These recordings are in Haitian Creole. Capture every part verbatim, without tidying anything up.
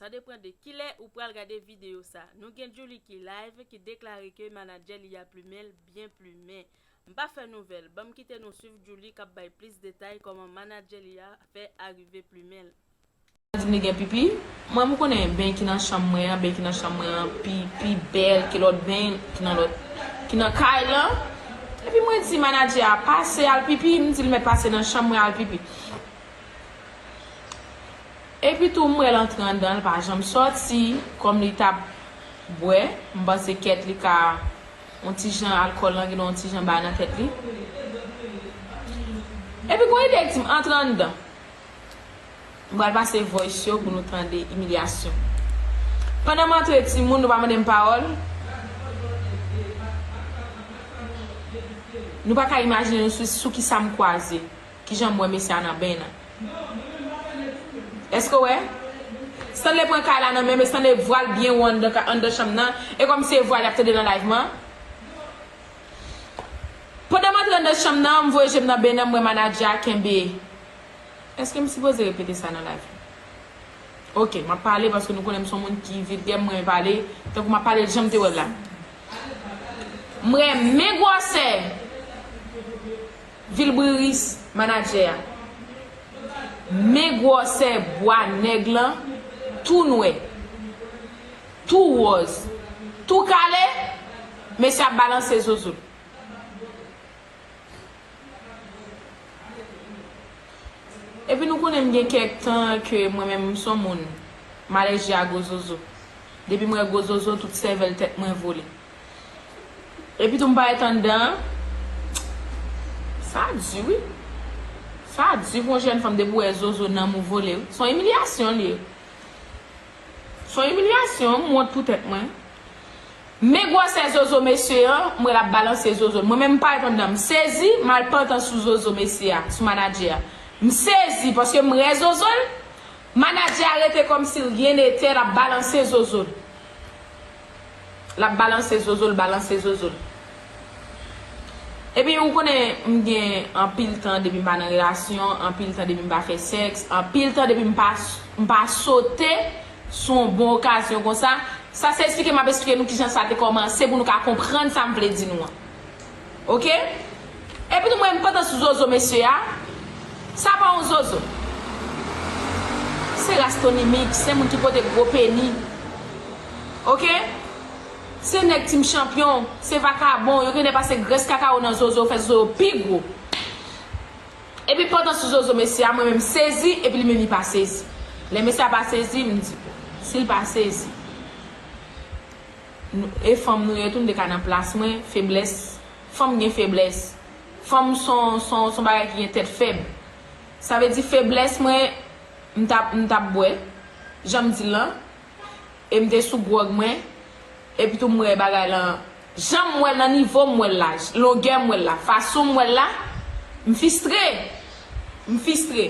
Sa depann de kilè ou pral gade videyo sa. Nou gen Djouly ki live, ki deklare ke manadjè li a plimen l byen plimen. M pa fè nouvèl, ban m kite nou swiv Djouly k ap bay plis detay kòman manadjè li a fè arive plimen l. Di m li gen pipi. Mwen, m konnen ben ki nan chanm mwen an, ben ki nan chanm mwen an pi, pi bèl ke lòt ben ki nan lòt, ki nan kay lan. Epi mwen di manadjè a pase al pipi, m di l mèt pase nan chanm mwen al pipi. Epi tou, m wè l antre anndan, l pa janm sòti, kòm li t ap bwè, m panse kèt li ka, yon ti jan alkòl lan gen yon ti jan bay nan tèt li. Epi gon ide k di m antre anndan. M pral pase voice yo pou nou tande imilyasyon. Pandan m antre, timoun, nou pa mande m pawòl. Nou pa ka imajine nou sou, sou ki sa m kwaze. Kijan m wè mesye a nan ben nan. Èske w wè? Stanley pran kay la nan men, men Stanley vwa l byen wo anndan ka-, anndan chanm nan. E kòm se vwa l ap tande nan live mwen. Pandan m antre anndan chanm nan, m voye je m nan ben nan, m wè manadjè a kenbe. Èske m sipoze repete sa nan live? Ok, m ap pale paske nou konnen m se yon moun ki vilgè, m renmen pale. Tankou m ap pale jan m te wè l la. M wè men gwòsè vilbriris manadjè a. Men gwòsè bwa nèg lan, tou nwè, tou wòz, tou kale, mesye ap balanse zozo l. Epi nou konnen m gen kèk tan ke mwen menm m se yon moun, m alèji a gwo zozo. Depi m wè gwo zozo, tout sèvèl tèt mwen vole. Epi tou m parèt anndan, sa di wi. Sa di pou yon jèn fanm depi w wè zozo nanm ou vole wi. Se yon imilyasyon l ye. Se yon imilyasyon, m wont pou tèt mwen. Men gwòsè zozo mesye an, m wè l ap balanse zozo l. Mwen menm m parèt anndan, m sezi, m al pantan sou zozo mesye a, sou manadjè a. M sezi paske m wè zozo l, manadjè a rete kòmsi rien n'était, l ap balanse zozo l. L ap balanse zozo l, balanse zozo l. Epi ou konnen m gen anpil tan depi m pa nan relasyon, anpil tan depi m pa fè sèks, anpil tan depi m pa, m pa sote sou yon bon okazyon konsa. Sa se esplike m ap esplike nou kijan sa te kòmanse pou nou ka konprann sa m vle di nou an. Ok? Epi tou mwen m pantan sou zozo mesye a. Sa pa yon zozo. Se ras Tony Mix, se moun ki pote gwo peni. Ok? Se nèg Team Champion, se vakabon, yo genlè pase grès kakawo nan zozo, fè zozo yo pi gwo. Epi pantan sou zozo mesye a, mwen menm sezi, epi li menm li pa sezi. Lè mesye a pa sezi, m di, si l pa sezi, nou, e fanm nou ye tou, nou te ka nan plas mwen, feblès, fanm gen feblès. Fanm son, son, son bagay ki gen tèt fèb. Sa vle di feblès mwen, m t ap, m t ap bwè, jan m di l lan, e m te sou gwòg mwen, epi tou m wè bagay lan, jan m wè l nan nivo m wè l la, longè m wè l la, fason m wè l la, m fistre, m fistre.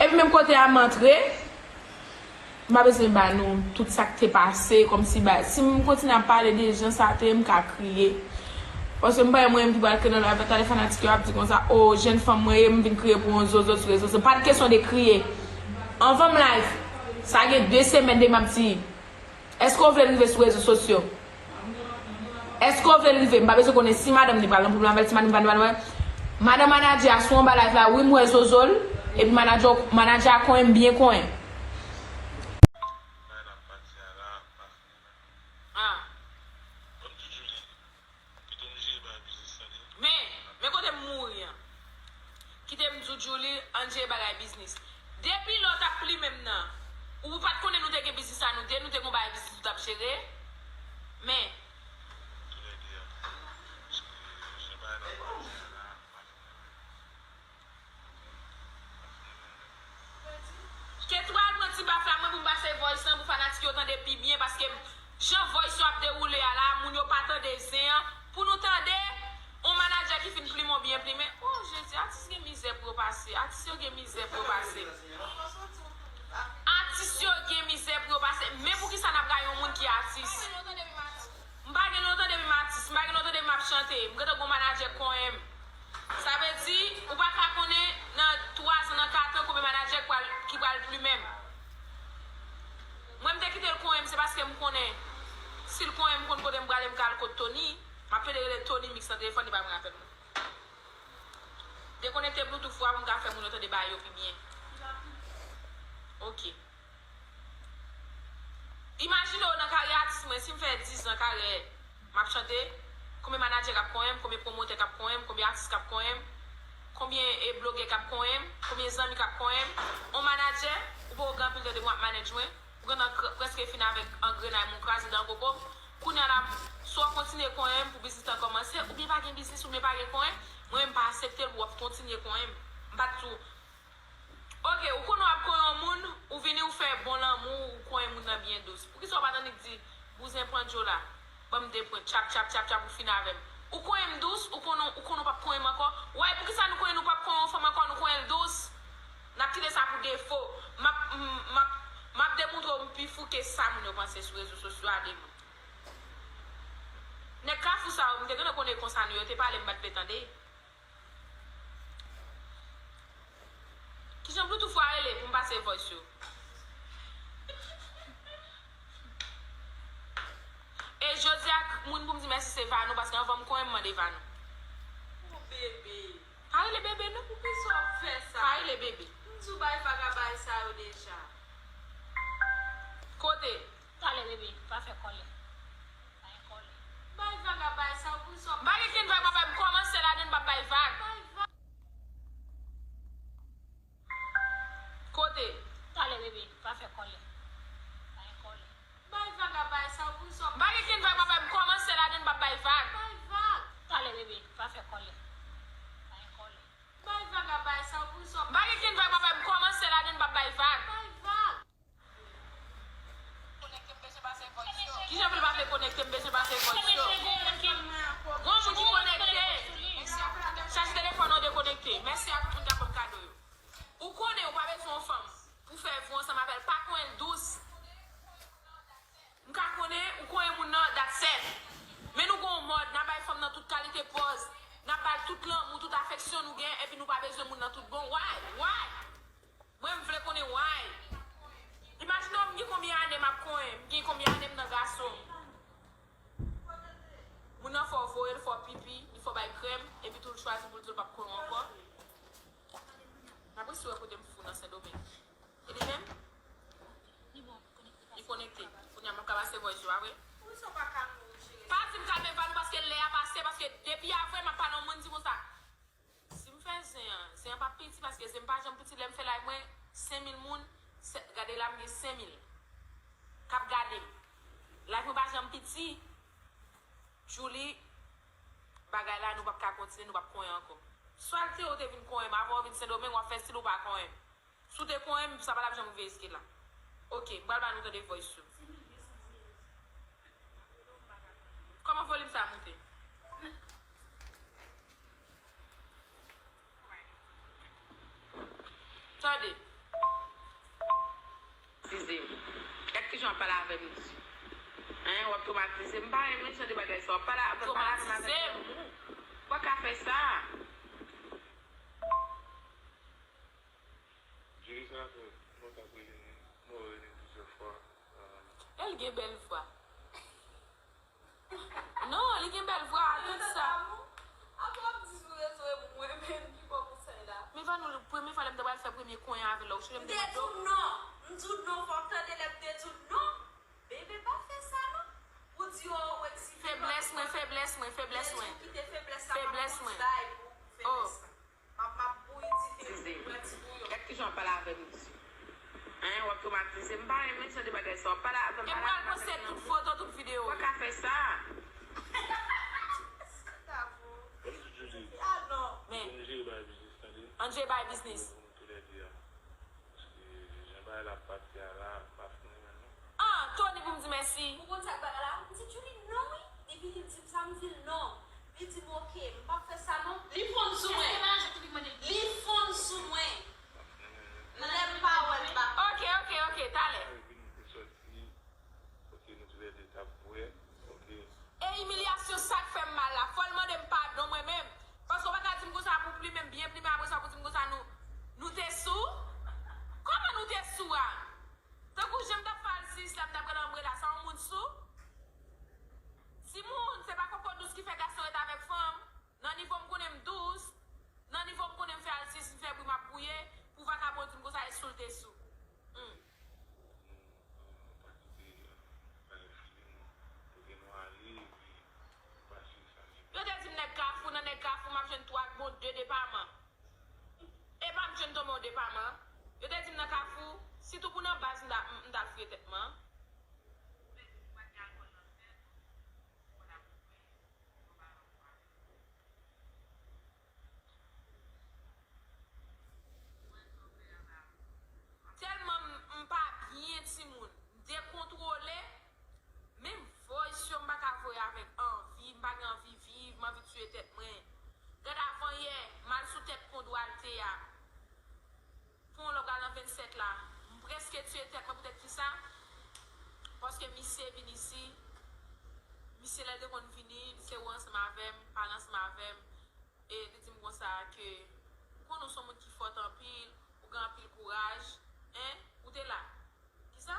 Epi menm kote a m antre, m pa bezwen ba nou tout sa k te pase, kòmsi ba, si m kontinye ap pale de jan sa te ye, m ka kriye. Paske m pa wè mwen menm ki pral kriye nan live la, talè fanatik yo ap di konsa, o, jèn fanm mwen ye, m vin kriye pou yon zozo sou rezo sosyo. Pa t kesyon de kriye. Anvan m live, sa gen de semèn de m ap di, èske w vle l rive sou rezo sosyo? Èske w vle l rive? M pa bezwen konnen si madanm li pral nan pwoblèm avè l, si madanm li pa nan pwoblèm avè l. Madanm manadjè a sou anba live la, wi, m wè zozo l, epi manadjè, manadjè a konyen m byen konyen. Ah. Men, men kote m mouri an. Kite m di w, Djouly, ann jere bagay biznis. Depi lè w t ap plimen m nan, ou pa t konnen nou te gen biznis a nou de, nou te gon bagay biznis nou t ap jere. Men, Ketty al pran ti baf la, mwen pou m pase voice lan pou fanatik yo tande pi byen, paske jan voice yo ap dewoule a la, moun yo pa tande zen an. Pou nou tande, on manadjè ki fin plimen w byen plimen. O Jezi, atis gen mizè pou yo pase. Atis yo gen mizè pou yo pase. Atis yo gen mizè pou yo pase. Men poukisa n ap rayi yon moun ki atis? M pa gen lontan depi m atis, m pa gen lontan depi m ap chante. M gentan gon manadjè k konyen m. Sa vle di, ou pa ka konnen nan twa zan, nan kat an, konbyen manadjè k pral, ki pral plimen m. konnen, si l konnen m konn kote m prale, m ka al kot Tony, m ap plede rele Tony Mix nan telefòn, li pa vin apèl mwen. Dekonekte Bluetooth ou a pou m ka fè moun yo tande bagay yo pi byen. Ok. Imajine w nan karyè atis mwen, si m fè diz an karyè, m ap chante, konbyen manadjè k ap konnen m, konbyen pwomotè k ap konnen m, konbyen atis k ap konnen m, konbyen, e, blogè k ap konnen m, konbyen zanmi k ap konnen m. On manadjè, ou poko gen anpil tan depi w ap manage mwen, ou gentan k-, prèske fin avèk angrenay mwen, ou kraze dan koko m. Kounye a la, swa w kontinye konnen m pou biznis lan kòmanse, oubyen pa gen biznis, oubyen pa gen konnen, mwen menm m pa aksepte l pou w ap kontinye konnen m. M pa t tou Ok, ou konnen w ap konyen yon moun, ou vini ou fè bon lanmou, ou konyen moun nan byen dous. Poukisa w pa t annik di, bouzen pran djo la, ban m de pwen, tchap, tchap, tchap, tchap, ou fin avè m. Ou konyen m dous, ou konnen, ou konnen w p ap konyen m ankò. Way, poukisa nou konnen nou p ap konyen yon fanm ankò, nou konyen l dous? N ap kite sa pou defo. M ap, m, m ap, m ap demontre w m pi fou ke sa moun yo panse sou rezo sosyo a de mwen. Nèg Kafou sa yo, m te gentan konnen konsa nou yo te pale, m pa t vle tande. Kijan Bluetooth ou a rele pou m pase voice yo? E jodi a, moun pou m di mèsi se Vanou, paske anvan m konnen m mande Vanou. Oh, bebe. Pa rele bebe, non. Poukisa w ap fè sa? Pa rele bebe. M di w bay vagabay sa yo deja. Kote? Talè, bebe, pa fè kòlè. Pa fè kòlè. Bay vagabay sa yo, poukisa w ap... M pa gen kenn vag, m ap bay, m kòmanse ladann, m p ap bay vag. Bay vag. Kote? Talè, bebe, pa fè kòlè. Pa fè kòlè. Bay vagabay sa yo, poukisa w ap... M pa gen kenn vag, m ap bay, m kòmanse ladann, m p ap bay vag. Bay vag. Talè, bebe, pa fè kòlè. Pa fè kòlè. Bay vagabay sa yo, poukisa w ap... M pa gen kenn vag, m ap bay, m kòmanse ladann, m p ap bay vag. Bay vag. Kijan pou l pa vle konekte, m bezwen pase voice yo. Gon moun ki konekte. Chaje telefòn ou dekonekte. Mèsi a tout moun k ap ban m kado yo. Ou konnen ou pa bezwen yon fanm pou fè vi w ansanm avè l. Pa konyen l dous. M ka konnen ou konyen moun nan, that's it. Men nou gon yon mòd, n ap bay fanm nan tout kalite pòz, n ap ba l tout lanmou, tout afeksyon nou gen, epi nou pa bezwen moun nan tout bon. Why? Why? Mwen, m vle konnen why. Imajine w, m gen konbyen ane m ap konyen, m gen konbyen ane m nan gason. Moun nan fè w voye, l fè w pipi, li fè w bay krèm, epi tou l chwazi pou l di l p ap konyen w ankò. M ap resi wè kote m fou nan Sendomeng. E li menm? Li konekte. Kounye a m ap ka pase voice yo, a vre? Pa di m kalme Vanou paske lè a pase, paske depi a vre m ap pale yon moun di konsa. Si m fè zen an, zen an p ap piti paske zen m pa janm piti. Lè m fè live mwen, senk mil moun, se, gade la m gen senk mil k ap gade m. Live mwen pa janm piti. Djouly, bagay la nou p ap ka kontinye, nou p ap konyen ankò. Swalte ou te vin konyen m, avan w vin Sendomeng w ap fè stil ou pa konyen m. Si w te konyen m, sa pa t ap janm rive jiske la. Ok, m pral ba nou tande voice yo. Kòman volim sa a moute? Tande. Tizim. Gad kijan w ap pale avè m di. Hein, w ap twomatize m. M pa renmen jan de bagay sa. W ap pale avè m, pale avè m avèk lanmou. W pa ka fè sa. Juli sa fè lontan ke li mò, li plizyè fwa. E l gen bèl vwa. Non, li gen bèl vwa, tout sa. Apre w ap di sou rezo e mwen menm ki pran konsèy la. Men Vanou, premye fwa lè m te pral fè premye konyen avè l la, ou sonje m te mande w? M te di w non. M di w non, fò w tande lè m te di w non. Bebe, pa fè sa non. Ou di, oh, ou eksite. Feblès mwen, feblès mwen, feblès mwen. Feblès mwen. M ap, m ap bouyi dife, m ap pran ti bouyon. Gad kijan w ap pale avè m di. Hein, w ap twomatize m. M pa renmen jan de bagay sa. W ap pale avè m, pale avè m avèk lanmou. E m pral poste tout foto, tout videyo. W pa ka fè sa. Sa non. Men. Ann jere bay biznis, tande. Ann jere bay biznis. Pou nou toulède a. Paske jan bagay la ap pati a la, m pa fin renmen l non. Ah, Tony pou m di mèsi. Ou konn sa k bagay la? M di Djouly non wi. Li vini di m sa, m di l non. Li di m oke, m p ap fè sa non. Li fonn sou mwen. Èske pa Jacques ki mande l? Li fonn sou mwen. Lè m pa wè l, m pa... Oke, oke, oke, talè. Vini te sòti. Oke, nou toulède t ap bwè. Oke. E imilyasyon sa k fè m mal la. Fò l mande m padon mwen menm. Paske w pa ka di m konsa pou plimen m, byen plimen, apre sa pou di m konsa nou, nou te sou? Kòman nou te sou a? Tankou jan m t ap fè al si isla, m t ap gentan la, sa yon moun sou? Timoun, se pa koko dous ki fè gason ret avèk fanm. Nan nivo m konnen m dous, nan nivo m konnen m fè altris, m fè bri, m ap gouye, pou vakabon di m konsa, e sou l te sou. Hmm. Yo te di m nèg Kafou, nan nèg Kafou, m ap jwenn twa, bon, de depaman. E pa m jwenn tonbe yon depaman. Yo te di m nan Kafou, sitou pou nan baz, m ta, m ta fouye tèt mwen. Tèlman m, m pa byen, timoun. M dekontwole. Menm voice yo, m pa ka voye avèk anvi. M pa gen anvi viv. M anvi tiye tèt mwen. Gad avan yè, m al sou tèt pon Dwalte a. Pon lè w pral nan vennsèt la. M prèske tiye tèt mwen poutèt kisa? Paske misye vin isi. Misye lè l te konn vini, misye wè ansanm avè m, pale ansanm avè m. E li di m konsa ke, m konnen w se yon moun ki fòt anpil, ou gen anpil kouraj. Hein? Ou te la? Kisa?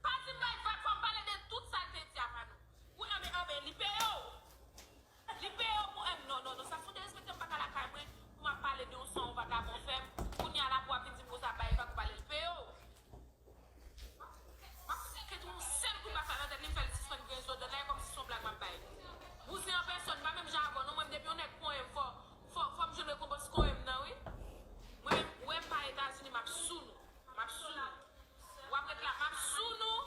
Pa di m bay vag, fò m pale de tout sa l te di a Vanou. Ou anben, anben, li peye w. Li peye w pou, eh, non, non, non, sa se yon derespekte, m pa ka lakay mwen, pou m ap pale de yon sa yon vagabon fè m. Kounye a la pou w ap vin di m konsa bay vag, ou pale, li peye w. M ap fout kèt yon sèl kout bafla nan tèt li, m fè l sispann griyen zo dan l la, e kòmsi se yon blag m ap bay. Bouzen an pèsòn, m pa menm jan avè w non, mwen menm depi yon nèg konyen m, fò, fò, fò m jwenn rekonpans konyen m nan, wi. Mwen menm, ou wè m pa Etazini, m ap sou nou. M ap sou nou. W ap ret la, m ap sou nou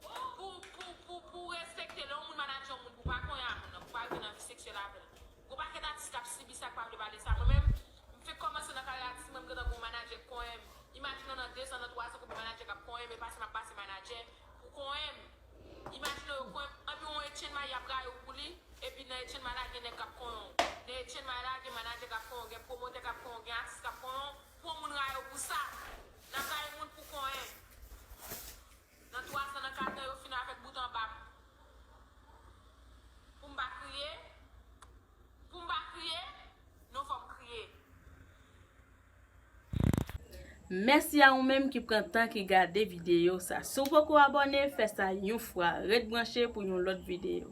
pou, pou, pou, pou respekte lè yon moun manadjè yon moun pou pa konyen a moun nan, pou pa rive nan vi seksyèl avè l. Gon pakèt atis k ap sibi sa, k pa vle pale sa. Mwen menm, m fenk kòmanse nan karyè atis mwen, m gentan gon manadjè k konyen m. Imajine w nan dezan, nan twazan, konbyen manadjè k ap konyen m, e pase m ap pase manadjè pou konyen m. Imajine w yo konyen m, anpi yon Etienne Marie ap rayi w pou li, epi nan Etienne Marie la gen nèg k ap konyen w. Nan Etienne Marie la gen manadjè k ap konyen w, gen pwomotè k ap konyen w, gen atis k ap konyen w, pou yon moun rayi w pou sa. N ap rayi moun pou konyen. Nan twazan, nan katran, yo fin avèk bout anba m. Pou m pa kriye, pou m pa kriye, non, fò m kriye. Mèsi a ou menm ki pran tan ki gade videyo sa. Si w poko abòne, fè sa yon fwa. Ret branche pou yon lòt videyo.